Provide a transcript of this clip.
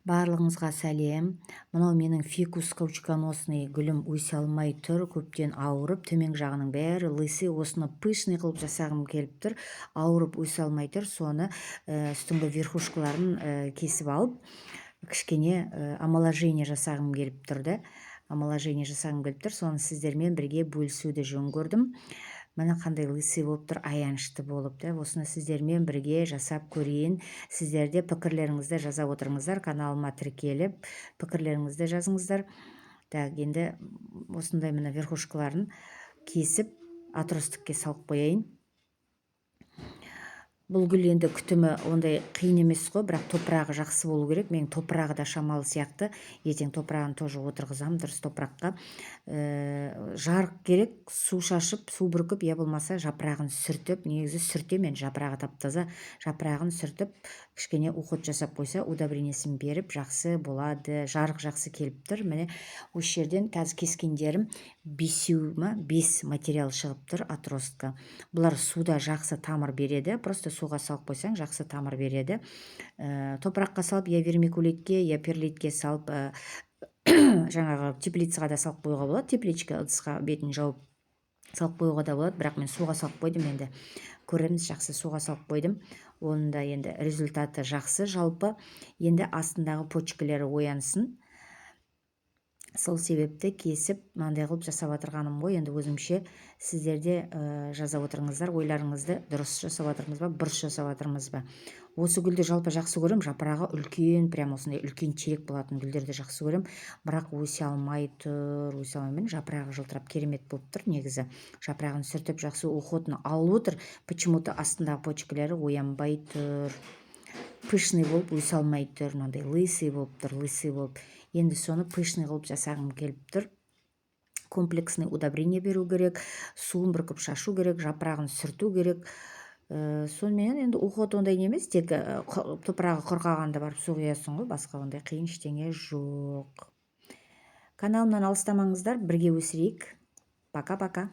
Барлығыңызға сәлем! Мынау менің фикус каучуконосный гүлім өсе алмай тұр, көптен ауырып, төменгі жағының бәрі лысый. Осыны пышный қылып жасағым келіп тұр. Ауырып, өсе алмай тұр. Соны үстіңгі верхушкаларын кесіп алып, кішкене омоложение жасағым келіп тұр да, омоложение жасағым келіп тұр. Соны сіздермен бірге бөлісуді жөн көрдім. Міне, қандай лысый болып тұр, аянышты болып да. Осыны сіздермен бірге жасап көрейін. Сіздер де пікірлеріңізді жаза отырыңыздар, каналыма тіркеліп, пікірлеріңізді жазыңыздар. Так, енді осындай, міне, верхушкаларын кесіп, отростокке салып қояйын. Бұл гүл енді күтімі ондай қиын емес қой, бірақ топырағы жақсы болу керек. Менің топырағы да шамалы сияқты. Ертең топырағын тоже отырғызамын дұрыс топыраққа. Жарық керек, су шашып, су бүркіп, я болмаса жапырағын сүртіп. Негізі сүртемін мен, жапырағы тап таза. Жапырағын сүртіп, кішкене уход жасап қойса, удобрениесін беріп, жақсы болады. Жарық жақсы келіп тұр. Міне, осы жерден қазір кескендерім бесеу ма, бес материал шығып тұр, отростка. Бұлар суда жақсы тамыр береді. Просто суға салып қойсаң, жақсы тамыр береді. Топыраққа салып, я вермикулитке, я перлитке салып, жаңағы теплицаға да салып қоюға болады. Тепличка ыдысқа бетін жауып салып қоюға да болады, бірақ мен суға салып қойдым. Енді көреміз. Жақсы, суға салып қойдым. Оның да енді результаты жақсы жалпы. Енді астындағы почкалары оянсын, сол себепті кесіп, мынандай қылып жасап жатырғаным ғой енді өзімше. Сіздер де жаза отырыңыздар ойларыңызды: дұрыс жасап жатырмыз ба, бұрыс жасап жатырмыз ба? Осы гүлді жалпы жақсы көремін. Жапырағы үлкен, прям осындай үлкен терек болатын гүлдерді жақсы көремін, бірақ өсе алмай тұр, өсе алмай. Міне, жапырағы жылтырап, керемет болып тұр. Негізі жапырағын сүртіп, жақсы уходын алып отыр. Почему то астындағы почкалары оянбай тұр, пышный болып өсе алмай тұр. Мынандай лысый болып тұр, лысый болып. Енді соны пышный қылып жасағым келіп тұр. Комплексный удобрение беру керек, суын бүркіп шашу керек, жапырағын сүрту керек. Сонымен енді уход ондай не емес, тек топырағы құрғағанда барып су құясың ғой, басқа ондай қиын ештеңе жоқ. Каналымнан алыстамаңыздар, бірге өсірейік. Пока, пока.